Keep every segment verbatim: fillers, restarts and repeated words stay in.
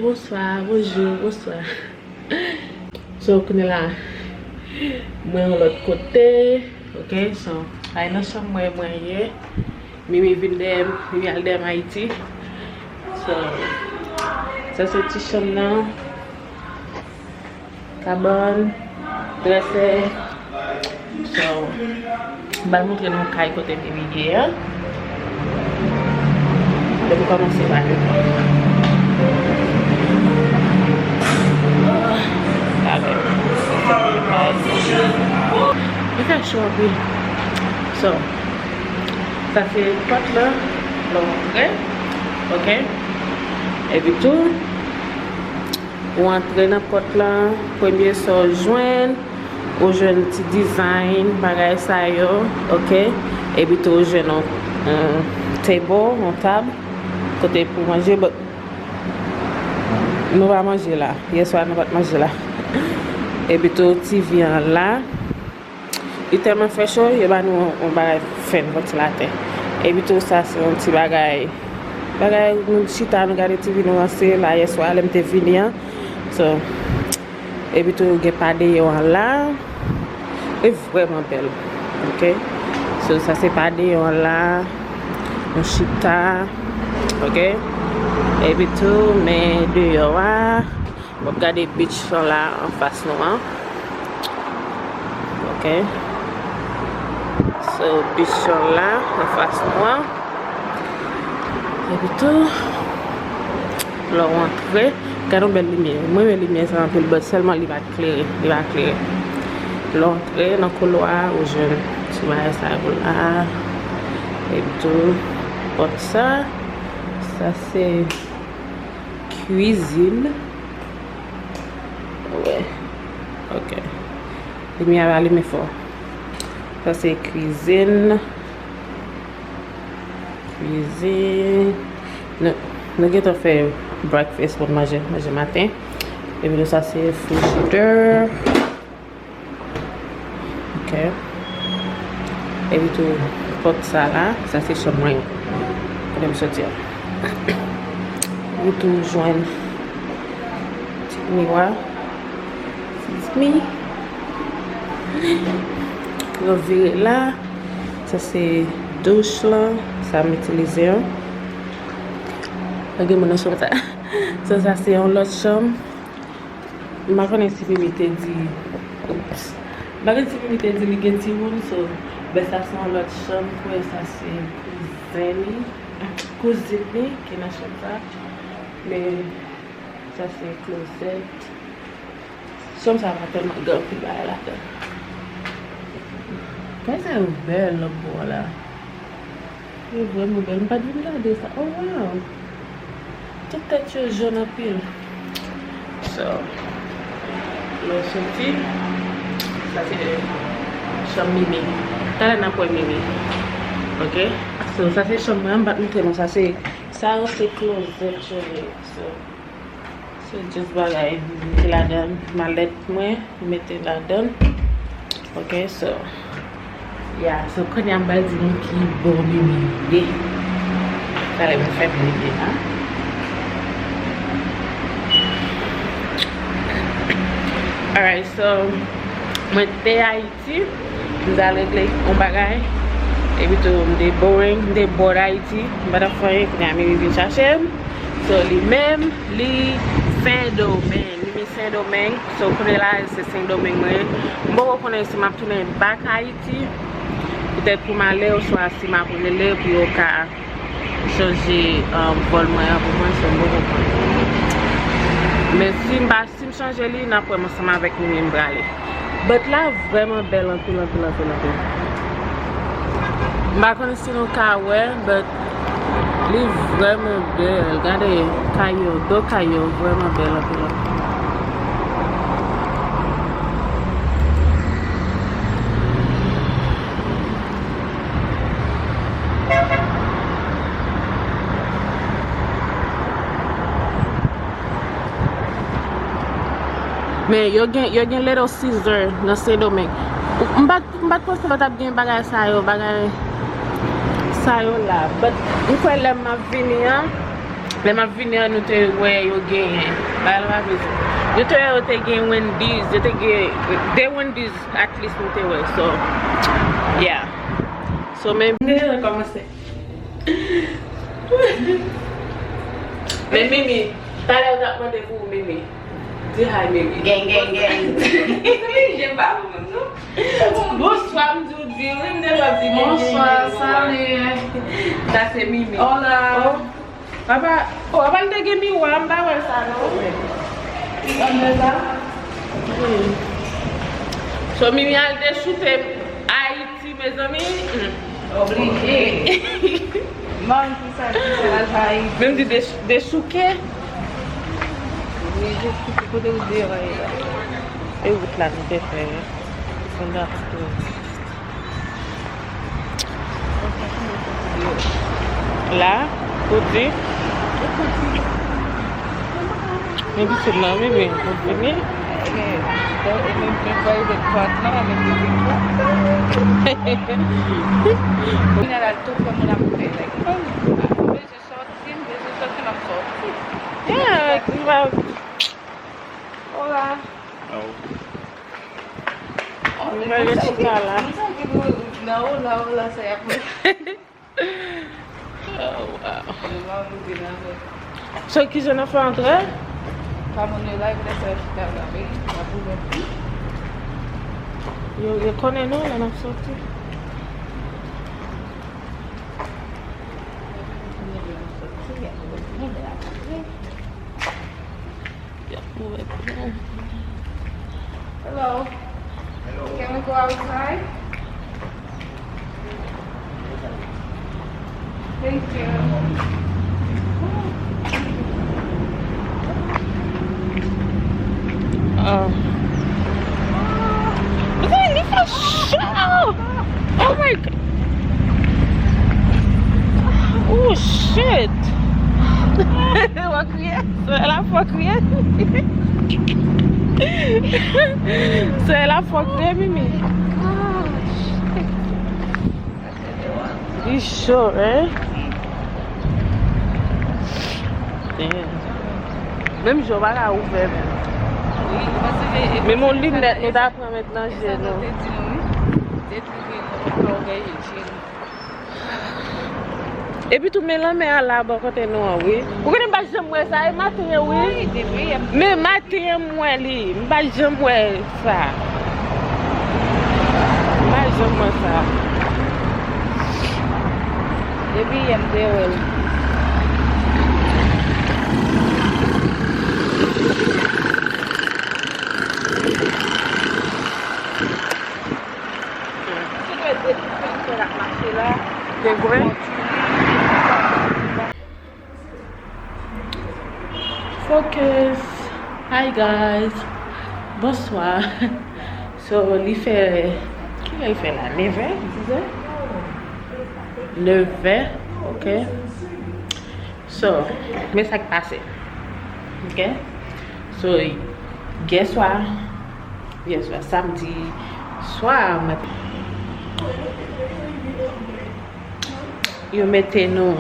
Bonswa, bonjou, bonswa. So, kounye la, mwen yon lòt kote, ok? So, ay nan chanm mwen, mwen ye. Mimi vin dèyè m, Mimi al dèyè m Ayiti. So, sa se ti chanm nan. Kabann, dresè. So, m pral montre nou kay kote Mimi ye a. Depi kòmanse pa yo. Avèk. Li fè cho anpil. So, sa se pòt la. Lè w antre. Ok. Epi tou, ou antre nan pòt la, premye sa w jwenn, ou jwenn ti design, bagay sa yo, ok? Epi tou ou jwenn yon, yon table, yon tab, kote pou manje, but nou pa manje la. Yèswa nou pa t manje la. Epi tou T V an la. Li tèlman fè cho, yo ba nou yon, yon bagay fèn, vantilatè. Epi tou sa se yon ti bagay, bagay nou chita, nou gade T V, nou ranse la yèswa, lè m te vini an. So, epi tou gen pa deyò an la. Li vrèman bèl. Ok? So, sa se pa deyò an la. Nou chita. Ok? Epi tou, men deyò a. W ap gade beach lan la anfas nou an. Ok. So, beach lan la anfas nou an. Epi tou, lè w antre, gade yon bèl limyè. Mwen renmen limyè sa anpil, but sèlman li pa t klere, li pa klere. Lè w antre nan koulwa a, ou jwenn ti bagay sa yo la. Epi tou, pòt sa, sa se kwizin. Wè. Ok. Limyè a alime fò. Sa se kwizin. Kwizin. Nou, nou gentan fè breakfast pou n manje, manje maten. Epi tou sa se frijidè. Ok. Epi tou, pòt sa la, sa se chanm mwen. Kote m soti a. Ou tou jwenn ti miwa. Excuse me. Yo vire la. Sa se douch lan. Sa m itilize an. Pa gen moun nan chanm sa. So, sa se yon lòt chanm. M pa konnen si Mimi te di, oops. M pa konnen si Mimi te di li gen timoun, so, ben sa se yon lòt chanm, pou sa se kouzen li, kouzin li ki nan chanm sa. Men sa se klozèt. Chanm sa pa tèlman gen anpil bagay ladan. Kay sa yo bèl lòt bò a la. Yo vrèman bèl. M pa t vin gade sa. Oh, wow! Tout tèt yo jòn anpil. So, lè w soti, sa se chanm Mimi. Talè n ap wè Mimi. Ok? So, sa se chanm mwen. M pa t montre nou sa. Se, sa yo se klozèt yo ye. So, se jis bagay m mete ladan, malèt mwen, m mete ladan. Ok, so, yeah, so kounye a m pral di nou ki bò Mimi ye. Talè m fè m leve la. Alright, so, mwen te Ayiti. M t al regle yon bagay. Epi tou, m te boring, m te bored Ayiti. M pa t ap fè anyen, kounye a Mimi vin chache m. So, li menm, li Sendomeng. Mimi Sendomeng. So, kounye la, se Sendomeng mwen ye. M poko konnen si m ap tounen back Ayiti. Petèt pou m ale, oswa si m ap rele pou yo ka chanje, um, vòl mwen an pou mwen, so m poko konnen. Men si m pa, si m chanje li, n ap wè m ansanm avèk Mimi m prale. But la vrèman bèl anpil, anpil, anpil, anpil. M pa konn si nou ka wè, but li vrèman bèl. Gade kay yo, do kay yo vrèman bèl anpil, anpil. Men yo gen, yo gen Little Caesar nan Sendomeng. M pa t, m pa t panse yo t ap gen bagay sa yo, bagay sa yo la. But m kwè lè m ap vini an, Lè m ap vini an, nou te wè yo genyen. Bagay la pa vle di. Nou te wè yo te gen Wendy's, yo te gen de Wendy's at least nou te wè. So, yeah. So, men, men, kòmanse. Men Mimi, talè yo t ap mande pou ou, Mimi. Di hi, Mimi. Gang, gang, gang. Jen pa pou mwen, non. Bonswa, m di w di, wi, m te pap di bonswa, salut. Sa se Mimi. Hola. Oh. Papa, oh, papa, l te gen miwa, m pa wè sa, non. Ann sa? Hmm. So, Mimi al dechoute Ayiti, mezanmi. Hmm. Oblije. Mann ki sa, ki sa, al Ayiti. Menm di dech-, dechouke. Oblije, kote ou deyò a ye la? E wout la nou te fè, wi. Konn ap tou. La, ou di? Men pitit lan, Mimi, ou vini? Kounye a la, l tou fè moun ap fè, like, oh, m bezwen sòti, m bezwen sòti, m ap sòti. Yeah, like, li va. Hola. Oh. Mwen gen chita la. Nan hola, hola, sa y ap. Oh, wow. So, kijan n ap fè antre? Pa moun yo la, yo lè fè chita la, wi. Y ap ouvè. Yo, yo konnen nou, lè n ap sòti. Hello. Hello. Can we go outside? Thank you. Oh. Li fè cho! Oh my God! Oh shit! Ou kriye? Sè la fò kriye. Sè la fò kriye, Mimi. Li cho, hein? Damn. Menm je w pa ka ouvè menm. Menm yon linèt nou ta pran met nan je nou. Epi tou, men lanmè a la bò kote nou an, wi. Ou konnen m pa janm wè sa, e maten an, wi. Men maten an, m wè li. M pa janm wè sa. M pa janm wè sa. Depi yè, m te wè l. Te vre? Focus. Hi guys. Bonswa. So, li fè, kilè li fè la? Nevè? Dizè? Nevè, ok. So, men sa k pase. Ok? So, yèswa, yèswa, samdi swa, mwen yo mete nou,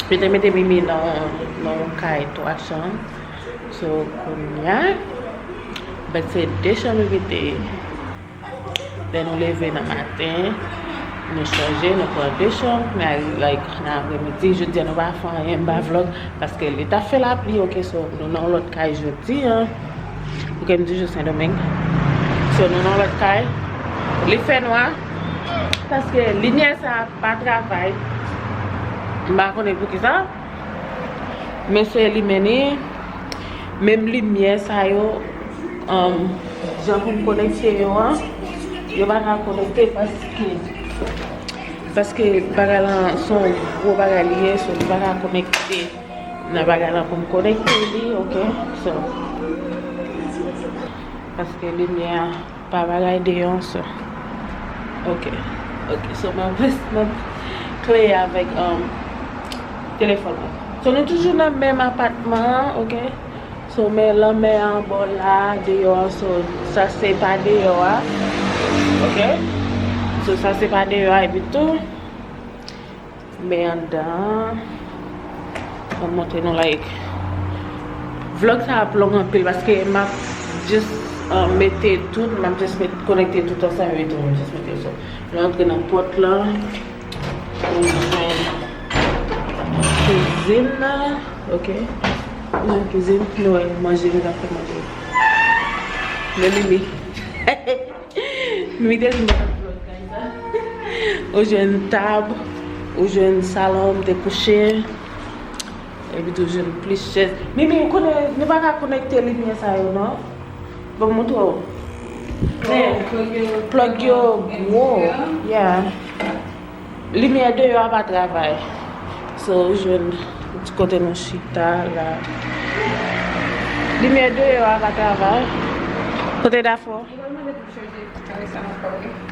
yo te mete Mimi nan, nan yon kay twa chanm. So, kounye a, but se de chanm yo mete. Lè nou leve nan maten, nou chanje, nou pran de chanm, men, like, nan apremidi, jodi a nou pa fè anyen, m pa vlog, paske li t ap fè lapli, ok, so, nou nan yon lòt kay jodi a, ok, m toujou Sendomeng, so, nou nan yon lòt kay, li fè nwa, paske limyè sa pa travay, m pa konnen poukisa, men se limen li, menm limyè sa yo, um, jan pou m konekte yo an, yo pa ka konekte paske, paske bagay lan se yon gwo bagay li ye, so li pa ka konekte nan bagay lan pou m konekte li, ok, so, paske limyè a pa bagay deyò, so. Ok. Ok, so m ap, m ap kleye avèk, um, telefòn mwen. So, nou toujou nan menm apatman an, ok? So, men lanmè an bò la, deyò an, so, sa se pa deyò a. Ok? So, sa se pa deyò a, epi tou, men anndan an. Mwen montre nou, like, vlog sa ap long anpil paske m ap just, uh, mete tout, m ap just met, konekte tout ansanm epi tou, m just mete yo. So, nou antre nan pòt la, nou jwenn kizin nan, ok. Nou jwenn kizin, nou wè manje, nou ap fè manje. Men Mimi. Mimi te di m pa t ap vlog kay sa. Ou jwenn tab, ou jwenn salon m te kouche. Epi tou jwenn plis chèz. Mimi, ou konnen, nou pa ka konekte limyè sa yo, non? Bon, montre w. Men, plug yo gwo. Yeah. Limyè deyò a pa travay. So, ou jwenn ti kote nou chita la. Limyè deyò a pa travay. Kote Dafò?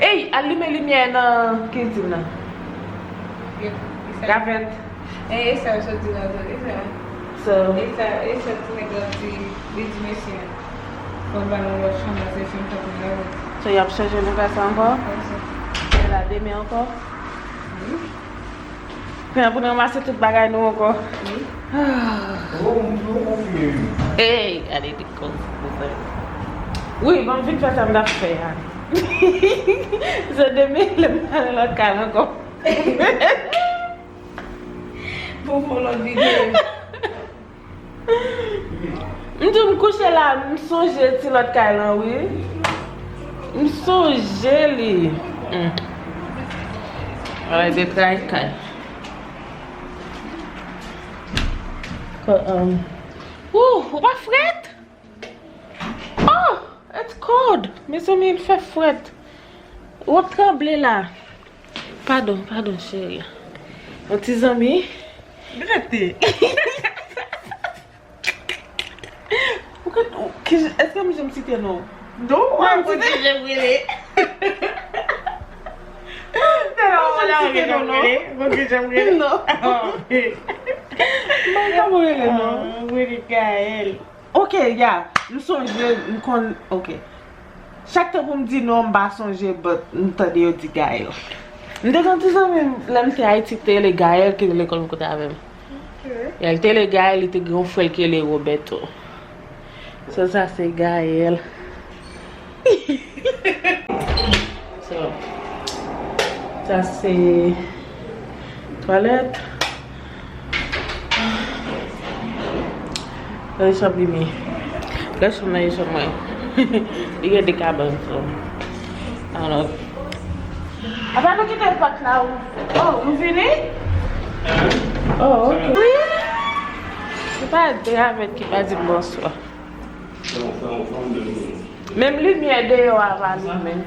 Ey, alimen limyè nan kizin nan. Gavèt. E sa yo sot di la, e sa. So, e sa, e sa ti nèg la di, li di mesye a. Fò l ba nou lòt chanm, paske chanm sa pou lave. So, y ap chanje nou fè sa ankò? Wi, sè. E la, demen ankò? Wi. Kounye a pou n ranmase tout bagay nou ankò. Wi. Ey, gade de kòz pou fè. Wi, bon, vin fè sa m t ap fè a. So, demen, lè m pale lòt kay ankò. Pou fè lòt videyo. M di w m kouche la, m sonje ti lòt kay lan, wi. M sonje li. Hmm. Ala de tray kay. Ko-, um, Ouh, ou pa frèt? Oh, it's cold. Mezanmi, l fè frèt. W ap tranble la. Padon, padon, cheri. Yon ti zanmi. Rete. Ou ka, ou, ki, èske m janm site non? Non, ou pa janm site. Mwen, mwen, mwen, mwen, mwen. Non, ou pa janm site non, non. Mwen, mwen, mwen, mwen. Non. Ah, ok. Mwen, mwen, mwen, mwen, non. Ah, mwen, Gaël. Ok, ya, m sonje, m konn, ok. Chak tan pou m di non, m pa sonje, but m tande yo di Gaël. M te gen yon ti zanmi m, lè m te Ayiti, ki te rele Gaël, ki te lekòl m kote avè m. Ok. Ya, li te rele Gaël, li te gen yon frè l ki rele Roberto. So, sa se Gaël. So, sa se twalèt. Gade chanm Mimi. Gade chanm nan, e chanm mwen. Li gen de kabann, so. I don't know. Apa nou kite pòt la ou? Oh, nou vini? Oh, ok. Wi. Se pa de avèk ki pa di m bonswa. Menm limyè deyò a pa limen.